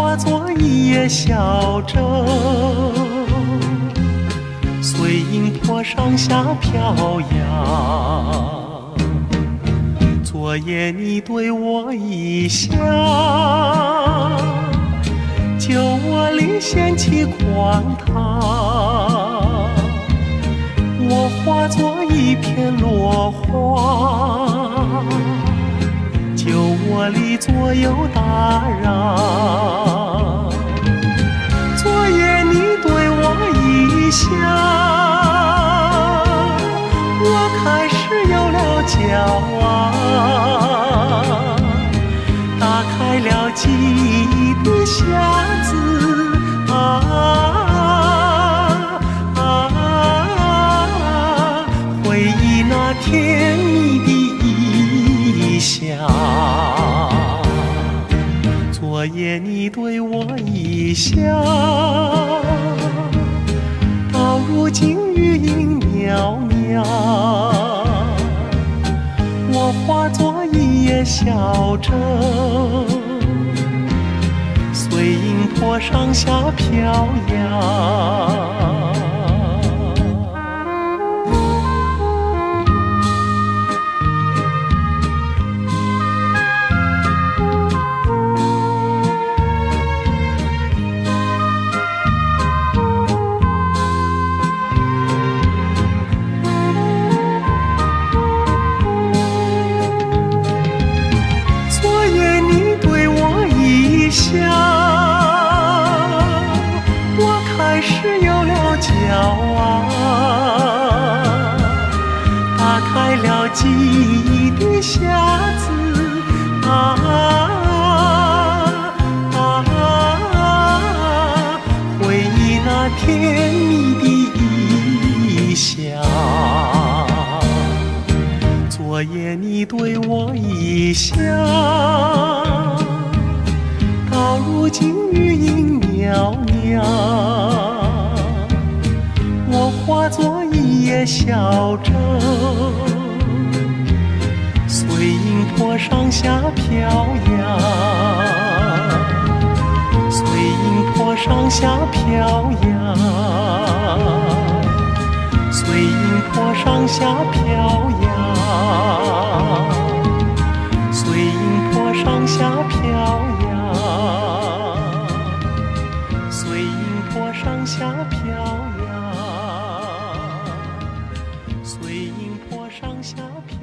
化作一叶小舟，随音波上下飘扬。昨夜你对我一笑，酒窝里掀起狂涛。我化作一片落花，酒窝里左右打扰。昨夜你对我一笑，我开始有了骄傲，打开了记忆的匣子啊啊，回忆那甜蜜的一笑。昨夜你对我一笑，到如今余音袅袅。我化作一叶小舟，随音波上下飘摇。昨夜你对我一笑，我开始有了骄傲，打开了记忆的匣子啊啊，回忆那甜蜜的一笑。昨夜你对我一笑，到如今余音袅袅。我化作一叶小舟，随音波上下飘扬，随音波上下飘扬，随音波上下飘扬，随音波上下飘扬，随音波上下飘扬，随音波上下飘。